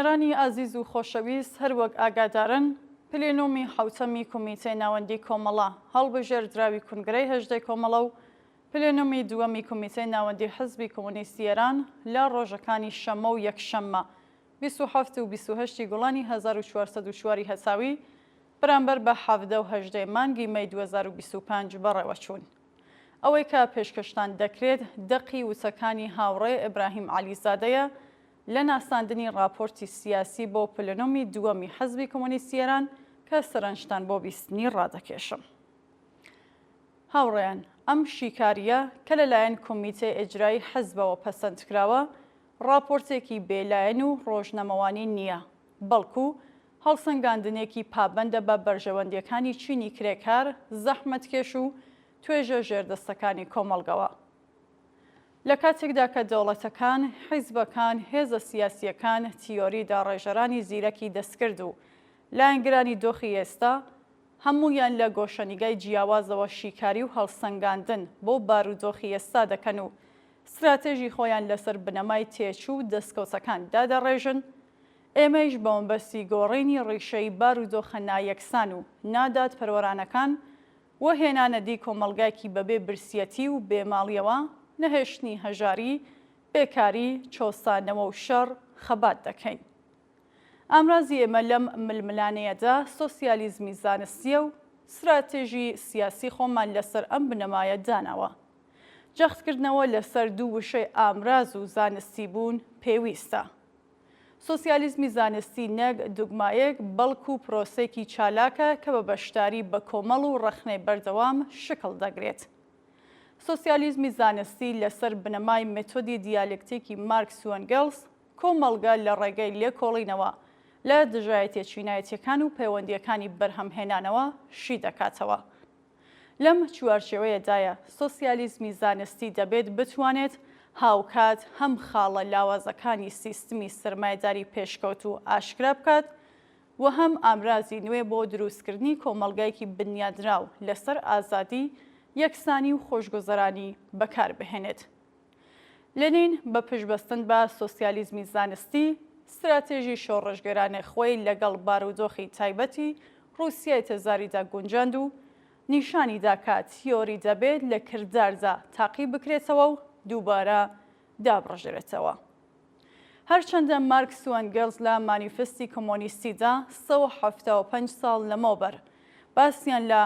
بینەرانی ئازیز و خۆشەویست هەر وەک ئاگادارن پلینۆمی حەوتەمی کومیتەی ناوەندی کۆمەڵە هەڵبژێردراوی کونگرەی هەژدەی کۆمەڵە و پلینۆمی دووەمی کومیتەی ناوەندی حزبی کۆمۆنیستی ئێران لە ڕۆژەکانی شەممە و یەکشەممە 27 و 28 ی گوڵانی 1404 ی هەتاوی بەرامبەر بە 17 و 18 ی مانگی مەی 2025 بەڕێوەچوون. ئەوەی کە پێشکەشتان دەکرێت دەقی وتەکانی هاوڕێ ئیبراهیم عەلیزادەیە لە ناساندنی ڕاپۆرتی سیاسی بۆ پلنۆمی دووەمی حزبی کۆمۆنیستی ئێران کە سەرنجتان بۆ بیستنی ڕادەکێشم. هاوڕێیان، ئەم شیکارییە کە لەلایەن کۆمیتەی ئیجرایی حزبەوە پەسەند کراوە، ڕاپۆرتێکی بێلایەن و ڕۆژنامەوانی نییە، بەڵکو هەڵسەنگاندنێکی پابەندە بە بەرژەوەندییەکانی چینی کرێکار، زەحمەتکێش و توێژە ژێردەستەکانی کۆمەڵگەوە. لە کاتێکدا کە دەوڵەتەکان، حیزبەکان، هێزە سیاسییەکان، تیۆری داڕێژەرانی زیرەکی دەستکرد و لایەنگرانی دۆخی ئێستا، هەموویان لە گۆشەنیگای جیاوازەوە شیکاری و هەڵسەنگاندن بۆ بارودۆخی ئێستا دەکەن و ستراتێژی خۆیان لەسەر بنەمای تێچوو و دەستکەوتەکان دادەڕێژن، ئێمەیش بەمەبەستی گۆڕینی ڕیشەیی بارودۆخە نایەکسان و نادادپەروەرانەکان و هێنانەدی کۆمەڵگایەکی بەبێ برسیەتی و بێ ماڵیەوە، نەهێشتنی هەژاری، بێکاری، چەوسانەوە و شەڕ، خەبات دەکەین. ئامرازی ئێمە لەم ململانێیەدا سۆسیالیزمی زانستییە و ستراتێژی سیاسی خۆمان لەسەر ئەم بنەمایە داناوە. جەختکردنەوە لەسەر دوو وشەی ئامراز و زانستیبوون پێویستە. سۆسیالیزمی زانستی نەک دوگمایەک، بەڵکو پرۆسەیەکی چالاکە کە بە بەشداری بەکۆمەڵ و ڕەخنەی بەردەوام شکڵ دەگرێت. سۆسیالیزمی زانستی لەسەر بنەمای مێتۆدی دیالێکتیکی مارکس و ئەنگڵس، کۆمەڵگە لە ڕێگەی لێکۆڵینەوە لە دژایەتیە چینایەتیەکان و پەیوەندیەکانی بەرهەمهێنانەوە شی دەکاتەوە. لەم چوارچێوەیەدایە سۆسیالیزمی زانستی دەبێت بتوانێت هاوکات هەم خاڵە لاوازەکانی سیستمی سەرمایەداری پێشکەوتوو ئاشکرا بکات و هەم ئامرازی نوێ بۆ دروستکردنی کۆمەڵگایەکی بنیادنراو لەسەر ئازادی، یەکسانی و خۆشگوزەرانی بەکاربهێنێت. لێنین بە پشتبەستن بە سۆسیالیزمی زانستی، ستراتێژی شۆڕشگێرانەی خۆی لەگەڵ بارودۆخی تایبەتی ڕووسیای تزاریدا گونجاند و نیشانی دا کە تیۆری دەبێت لە کرداردا تاقی بکرێتەوە و دووبارە دابڕژرێتەوە. هەرچەندە مارکس و ئەنگێڵز لە مانیفستی کۆمۆنیستیدا 175 ساڵ لەمەوبەر باسیان لە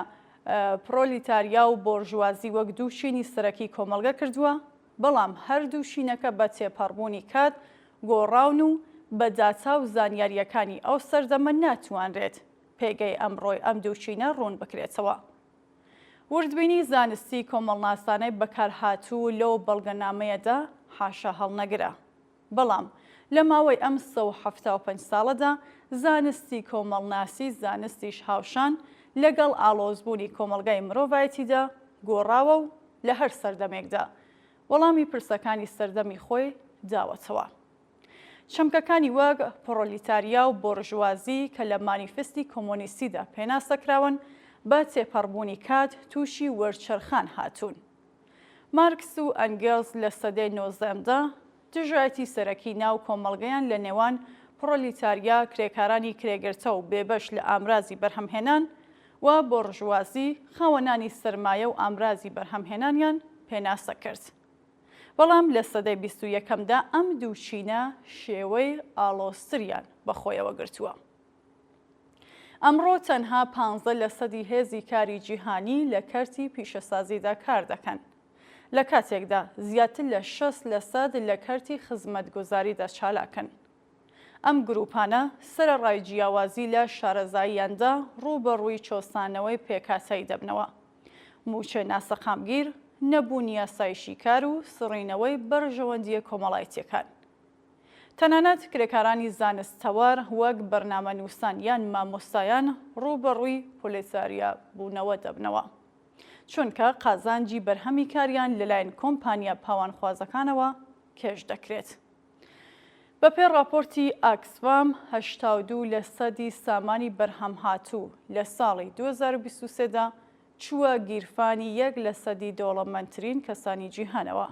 پرۆلیتاریا و بۆرژوازی وەک دوو چینی سەرەکی کۆمەڵگە کردووە، بەڵام هەردوو چینەکە بە تێپەڕبوونی کات گۆڕاون و بە داتا و زانیارییەکانی ئەو سەردەمە ناتوانرێت پێگەی ئەمڕۆی ئەم دوو چینە ڕوون بکرێتەوە. وردبینی زانستی کۆمەڵناسانەی بەکارهاتوو لەو بەڵگەنامەیەدا حاشاهەڵنەگرە. بەڵام لە ماوەی ئەم 175 ساڵەدا زانستی کۆمەڵناسی زانستیش هاوشان لەگەڵ ئاڵۆزبوونی کۆمەڵگای مرۆڤایەتیدا گۆڕاوە و لە هەر سەردەمێکدا وەڵامی پرسەکانی سەردەمی خۆی داوەتەوە. چەمکەکانی وەک پڕۆلیتاریا و بۆرژوازی کە لە مانیفستی کۆمۆنیستیدا پێناسەکراون، بە تێپەڕبوونی کات تووشی وەرچەرخان هاتوون. مارکس و ئەنگێڵس لە سەدەی نۆزدەیەمدا دژایەتی سەرەکی ناو کۆمەڵگەیان لە نێوان پڕۆلیتاریا، کرێکارانی کرێگرتە و بێبەش لە ئامرازی بەرهەمهێنان، و بۆرژوازی، خاوەنانی سەرمایە و ئامرازی بەرهەمهێنانیان پێناسە کرد. بەڵام لە سەدەی 21ەمدا ئەم دوو چینە شێوەی ئاڵۆزتریان بەخۆیەوە گرتووە. ئەمڕۆ تەنها پانزە لەسەدی هێزی کاری جیهانی لە کەرتی پیشەسازیدا کار دەکەن، لە کاتێکدا زیاتر لە 60 لەسەد لە کەرتی خزمەتگوزاریدا چالاکن. ئەم گرووپانە سەرەڕای جیاوازی لە شارەزاییاندا ڕووبەڕووی چەوسانەوەی پێکهاتەیی دەبنەوە. مووچەی ناسەقامگیر، نەبوونی یاسایشی کار و سڕینەوەی بەرژەوەندییە کۆمەڵایتییەکان. تەنانەت کرێکارانی زانستتەوەر وەک بەرنامەنووسان یان مامۆستایان ڕووبەڕووی پۆلێتاریا بوونەوە دەبنەوە. چونکە قازانجی بەرهەمی کاریان لەلایەن کۆمپانیا پاوانخوازەکانەوە کێش دەکرێت. بەپێی ڕاپۆرتی ئاکسفام، 82 لە سەدی سامانی بەرهەمهاتوو لە ساڵی 2023 دا چووە گیرفانی یەک لە سەدی دەوڵەمەندترین کەسانی جیهانەوە.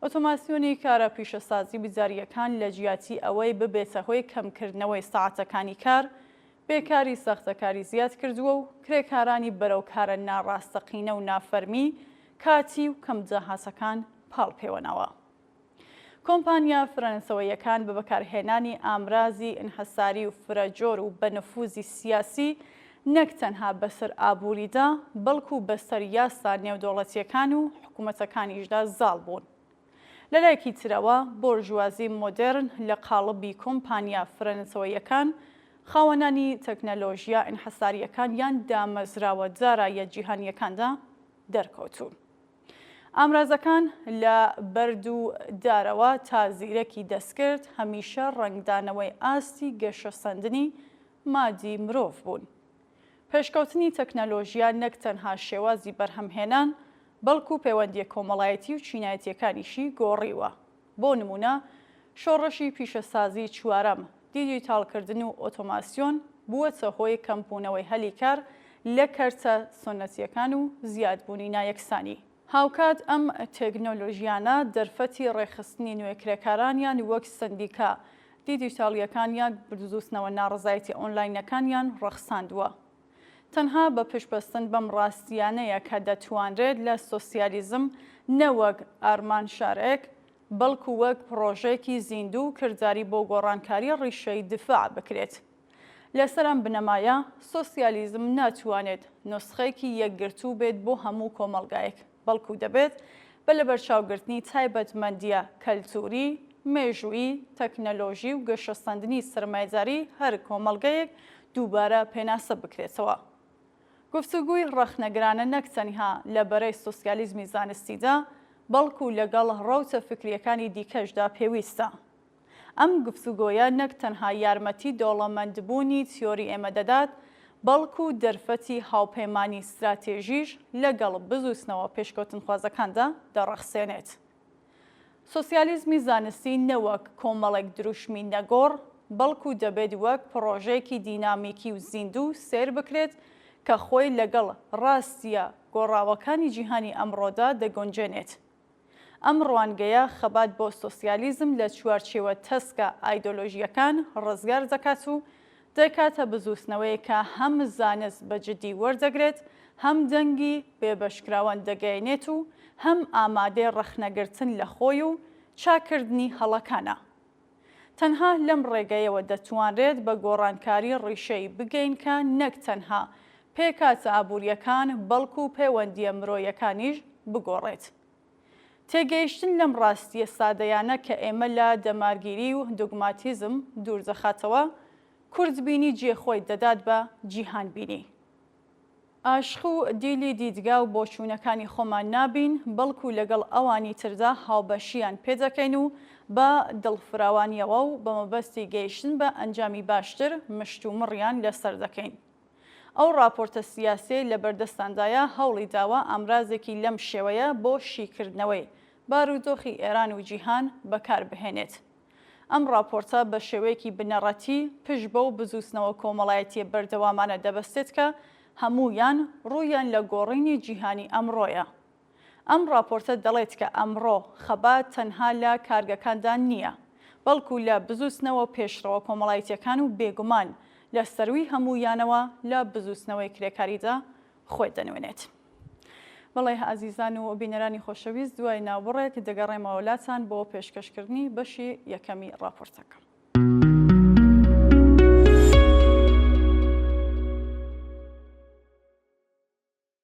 ئۆتۆماسیۆنی کارە پیشەسازی و ئیدارییەکان لە جیاتی ئەوەی ببێتە هۆی کەمکردنەوەی سەعاتەکانی کار، بێکاری ساختەکاری زیاد کردووە و کرێکارانی بەرەو کارە ناڕاستەقینە و نافەرمی، کاتی و کەمداهاتەکان پاڵ پێوەناوە. کۆمپانیا فرەنەتەوەییەکان بە بەکارهێنانی ئامرازی ئینحساری و فرەجۆر و بەنفوزی سیاسی نەک تەنها بەسەر ئابووریدا، بەڵکو بەسەر یاسا نێودەوڵەتییەکان و حکومەتەکانیشدا زاڵ بوون. لەلایەکی ترەوە، بۆرژوازی مۆدێرن لە قاڵبی کۆمپانیا فرەنەتەوەییەکان، خاوەنانی تەکنەلۆژیا ئینحسارییەکان یان دامەزراوە داراییە جیهانییەکاندا دەرکەوتوون. ئامرازەکان لە بەرد و دارەوە تا زیرەکی دەستکرد هەمیشە ڕەنگدانەوەی ئاستی گەشەسەندنی مادی مرۆڤ بوون. پێشکەوتنی تەکنەلۆژیا نەک تەنها شێوازی بەرهەمهێنان، بەڵکو پەیوەندییە کۆمەڵایەتی و چینایەتییەکانیشی گۆڕیوە. بۆ نموونە شۆڕشی پیشەسازی چوارەم، دیجیتاڵکردن و ئۆتۆماسیۆن بووەتە هۆی کەمبوونەوەی هەلی کار لە کەرتە سوننەتییەکان و زیادبوونی نایەکسانی. هاوکات ئەم تێکنۆلۆژیانە دەرفەتی ڕێکخستنی نوێ کرێکارانیان وەک سەندیکا دیجیتاڵییەکان یان بزووتنەوە ناڕەزایەتییە ئۆنلاینەکانیان ڕەخساندووە. تەنها بە پشتبەستن بەم ڕاستییانەیە کە دەتوانرێت لە سۆسیالیزم نە وەک ئارمانشارێک، بەڵکو وەک پڕۆژەیەکی زیندوو و کرداری بۆ گۆڕانکاری ڕیشەیی دیفاع بکرێت. لەسەر ئەم بنەمایە، سۆسیالیزم ناتوانێت نوسخەیەکی یەکگرتوو بێت بۆ هەموو کۆمەڵگایەک، بەڵکو دەبێت بە لەبەرچاوگرتنی تایبەتمەندییە کەلتووری، مێژوویی، تەکنەلۆژی و گەشەسەندنی سەرمایەداری هەر کۆمەڵگەیەک دووبارە پێناسە بکرێتەوە. گفتوگوی ڕەخنەگرانە نەک تەنها لە بەرەی سۆسیالیزمی زانستیدا، بەڵکو لەگەڵ ڕەوتە فکرییەکانی دیکەشدا پێویستە. ئەم گفتوگۆیە نەک تەنها یارمەتی دەوڵەمەندبوونی تیۆری ئێمە دەدات، بەڵکو دەرفەتی هاوپەیمانی ستراتێژیش لەگەڵ بزووتنەوە پێشکەوتنخوازەکاندا دەڕەخسێنێت. سۆسیالیزمی زانستی نە وەک کۆمەڵێک دروشمی نەگۆڕ، بەڵکو دەبێت وەک پڕۆژەیەکی دینامیکی و زیندوو سەیر بکرێت کە خۆی لەگەڵ ڕاستییە گۆڕاوەکانی جیهانی ئەمڕۆدا دەگونجێنێت. ئەم ڕوانگەیە خەبات بۆ سۆسیالیزم لە چوارچێوە تەسکە ئایدۆلۆژییەکان ڕزگار دەکات و دەیکاتە بزووتنەوەیەک کە هەم زانست بە جددی وەردەگرێت، هەم دەنگی بێبەشکراوان دەگەیەنێت و هەم ئامادەی ڕەخنەگرتن لە خۆی و چاککردنی هەڵەکانە. تەنها لەم ڕێگەیەوە دەتوانرێت بە گۆڕانکاری ڕیشەیی بگەین کە نەک تەنها پێکهاتە ئابوورییەکان بەڵکو پەیوەندییە مرۆیەکانیش بگۆڕێت. تێگەیشتن لەم ڕاستییە سادەیانە کە ئێمە لە دەمارگیری و دۆگماتیزم دوور دەخاتەوە، کوردبینی جێ خۆی دەدات بە جیهانبینی. ئاشق و دیلی دیدگا و بۆچوونەکانی خۆمان نابین، بەڵکو لەگەڵ ئەوانی تردا هاوبەشییان پێدەکەین و بە دڵفراوانییەوە و بە مەبەستی گەیشتن بە ئەنجامی باشتر مشتومڕیان لەسەر دەکەین. ئەو ڕاپۆرتە سیاسیەی لەبەردەستاندایە هەوڵی داوە ئامرازێکی لەم شێوەیە بۆ شیکردنەوەی بارودۆخی ئێران و جیهان بەکار بهێنێت. ئەم ڕاپۆرتە بە شێوەیەکی بنەڕەتی پشت بەو بزووتنەوە کۆمەڵایەتییە بەردەوامانە دەبەستێت کە هەموویان ڕوویان لە گۆڕینی جیهانی ئەمڕۆیە. ئەم ڕاپۆرتە دەڵێت کە ئەمڕۆ خەبات تەنها لە کارگەکاندا نییە، بەڵکو لە بزووتنەوە پێشڕەوە کۆمەڵایەتییەکان و بێگومان لە سەرووی هەموویانەوە لە بزووتنەوەی کرێکاریدا خۆی دەنوێنێت. بەڵێ ئازیزان و بینەرانی خۆشەویست دوای ناوبڕێک دەگەڕێمەوە لاتان بۆ پێشکەشکردنی بەشی یەکەمی ڕاپۆرتەکە.